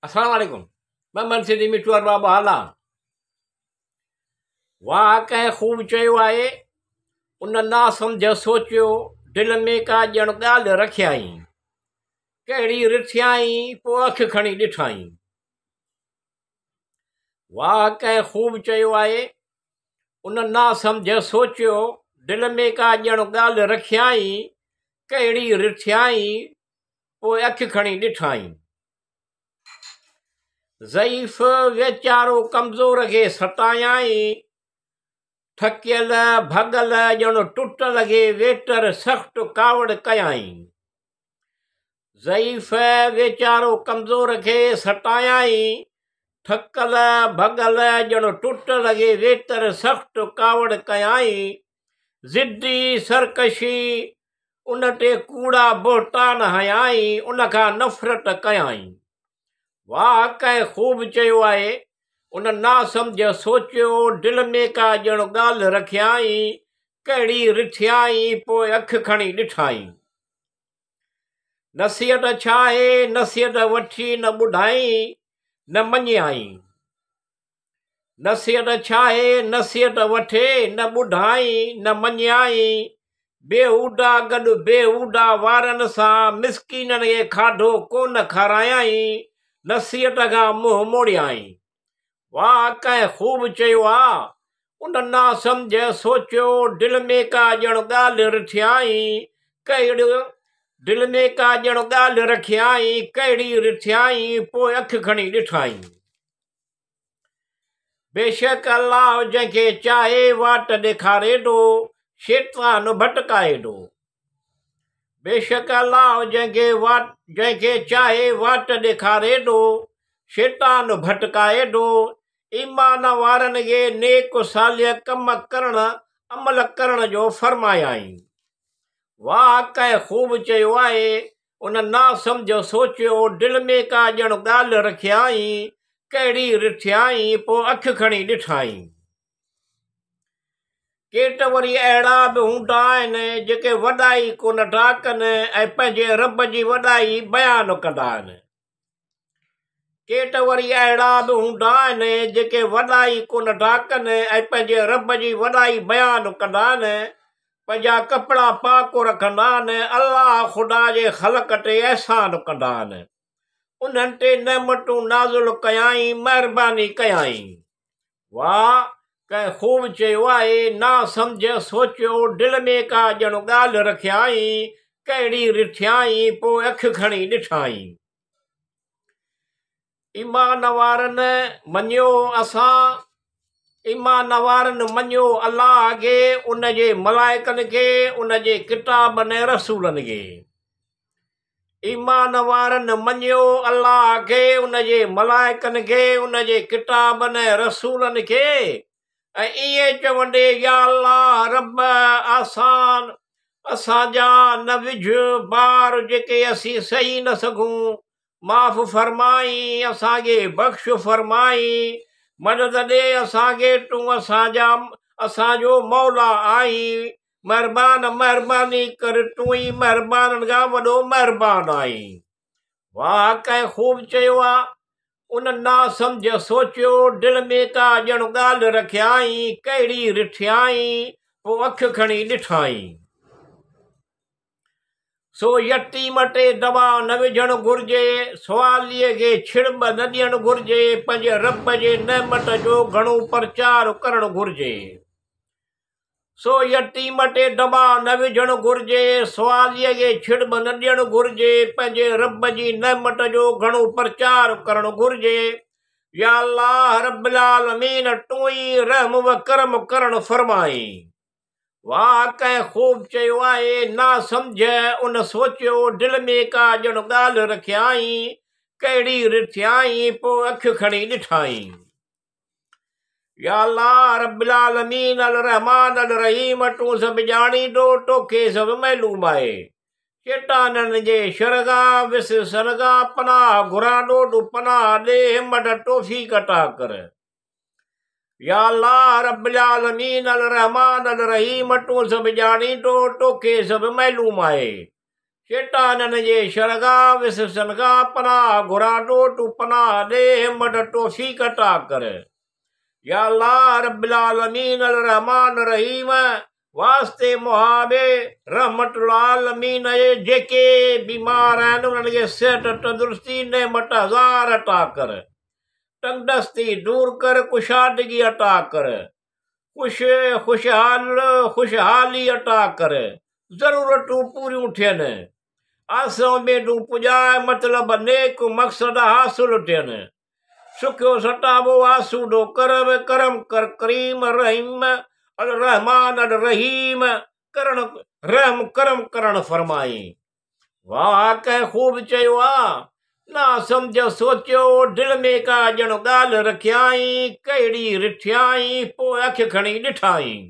السلام عليڪم محمد سنڌي مٺو ارباب هالا واهه ڪنهن خوب چيو آهي ان نا سمجهه سوچيو دل ۾ ڪا ڄڻ ڳالهه رکيائين ڪهڙي رٿيائين پوء اک کڻي ڏٺائين واهه ڪنهن خوب چيو آهي ان نا سمجهه سوچيو دل ۾ ڪا ڄڻ ڳالهه رکيائين ڪهڙي رٿيائين پوء اک کڻي ڏٺائين. ضعيف ويچارو ڪمزور کي ستايائين. ٿڪيل ڀڳل ڄڻ ٽٽل کي ويتر سخت ڪاوڙ ڪيائين. ضعيف ويچارو ڪمزور کي ستايائين. ٿڪل ڀڳل ڄڻ ٽٽل کي ويتر سخت ڪاوڙ ڪيائين. ضدي سرڪشي ان تي ڪوڙا بهتان هنيائين، ان کان نفرت ڪيائين. واهه ڪنهن خوب چيو آهي، ان ناسمجهه سوچيو، دل ۾ ڪا ڄڻ ڳالهه رکيائين، ڪهڙي رٿيائين، پوء اک کڻي ڏٺائين. نصيحت ڇا آهي، نصيحت وٺي نه ٻڌائين، نه مڃيائين. نصيحت ڇاهي، نصيحت وٺي، نه ٻڌائين، نه مڃيائين. بيهودا گڏ بيهودا وارن سان مسڪينن کي کاڌو ڪونه کارايائين، نصيحت کان منهن موڙيائين. واهه ڪنهن خوب چيو آ، ان ناسمجهه سوچيو، دل ۾ ڪا ڄڻ ڳالهه رٿيائين، ڪهڙي دل ۾ ڪا ڄڻ ڳالهه رکيائين، ڪهڙي رٿيائين، پوء اک کڻي ڏٺائين. بيشڪ الله جنهن کي چاهي واٽ ڏيکاري ٿو، شيطان ڀٽڪائي ٿو. بيشڪ الله جنهن کي واٽ جنهن کي چاهي واٽ ڏيکاري ٿو، شيطان ڀٽڪائي ٿو. ايمان وارن کي نيڪ صالح ڪم ڪرڻ عمل ڪرڻ جو فرمايائين. واهه ڪنهن خوب چيو آهي، ان ناسمجهه سوچيو، دل ۾ ڪا ڄڻ ڳالهه رکيائين، ڪهڙي رٿيائين، پوء اک کڻي ڏٺائين. ڪي ته وري اهڙا به هوندا آهن، جيڪي وڏائي ڪونه ٿا ڪن ۽ پنهنجي رب جي وڏائي بيان ڪندا آهن. ڪي ته وري اهڙا به هوندا آهن، جيڪي وڏائي ڪونه ٿا ڪن ۽ پنهنجي رب جي وڏائي بيان ڪندا آهن، پنهنجا ڪپڙا پاڪ رکندا آهن، الله خدا جي خلق تي احسان ڪندا آهن، انهن تي نعمتون نازل ڪيائين، مهرباني ڪيائين. واهه! ڪنهن خوب چيو آهي، نا سمجهه سوچيو، دل ۾ ڪا ڄڻ ڳالهه رکيائين، ڪهڙي رٿيائين، پوء اک کڻي ڏٺائين. ايمان وارن مڃيو اسان، ايمان وارن مڃيو الله کي، ان جي ملائڪن کي، ان جي ڪتابن ۽ رسولن کي. ايمان وارن مڃيو الله کي، ان جي ملائڪن کي، ان جي ڪتابن ۽ رسولن کي ۽ ائين چوندي يا الله رب آسان اسان جا نه وجهه بار جيڪي اسين سهي نه سگهون، معاف فرمائين اسان کي بخش فرمائين مدد ڏي اسان کي تون اسان جا اسان جو مولا آهين مهربان مهرباني ڪر تون ئي مهربانن کان وڏو مهربان آهين. واهه ڪنهن خوب چيو آ. ان ناسمجهه سوچيو دل ۾ ڪا ڄڻ ڳالهه رکيائين ڪهڙي رٿيائين پوء اک کڻي ڏٺائين. سو يتيم تي دٻاء نه وجهڻ گهرجي، سواليء کي ڇڙٻ نه ڏيڻ گهرجي، پنهنجي رب جي نعمت جو گهڻو پرچار ڪرڻ گهرجي. سو يتيم تي دٻاء نه وجهڻ گهرجي، سواليء کي ڇڙٻ نه ڏيڻ گهرجي، پنهنجي رب جي نعمت جو گهڻو پرچار ڪرڻ گهرجي. يا الله رب العالمين تون ئي رحم و ڪرم ڪرڻ فرمائين. واهه ڪنهن خوب چيو آهي، نا سمجهه ان سوچيو، دل ۾ ڪا ڄڻ ڳالهه رکيائين، ڪهڙي رٿيائين، پوء اک کڻي ڏٺائين. يا الله رب العالمين الرحمٰن الرحيم تون سڀ ڄاڻيندو، توکي سڀ معلوم آهي. شيطانن جي شر کان، وسوسن کان پناهه گهران ٿو، تون پناهه ڏي، همت توفيق عطا ڪر. يا الله رب العالمين الرحمٰن الرحيم تون سڀ ڄاڻين ٿو، توکي سڀ معلوم آهي. شيطانن جي شر کان، وسوسن کان پناهه گهران ٿو، تون پناهه ڏي، همت توفيق عطا ڪر. يا الله رب العالمين الرحمٰن الرحيم واسطي محاب رحمت العالمين جي جيڪي بيمار آهن انهن کي صحت تندرستي نعمت هزار عطا ڪر. تنگدستي دور ڪر ڪشادگي عطا ڪر. خوش خوشحال خوشحالي عطا ڪر. ضرورتون پوريون ٿين. آسون اميدون پڄاء مطلب نيڪ مقصد حاصل ٿين. سکيو ستابو آسودو ڪر ڪرم ڪر ڪريم رحيم الرحمان الرحيم ڪرڻ رحم ڪرم ڪرڻ فرمائين. واهه ڪنهن خوب چيو آ. نا سمجهه سوچيو دل ۾ ڪا ڄڻ ڳالهه رکيائين ڪهڙي رٿيائين پوء اک کڻي ڏٺائين.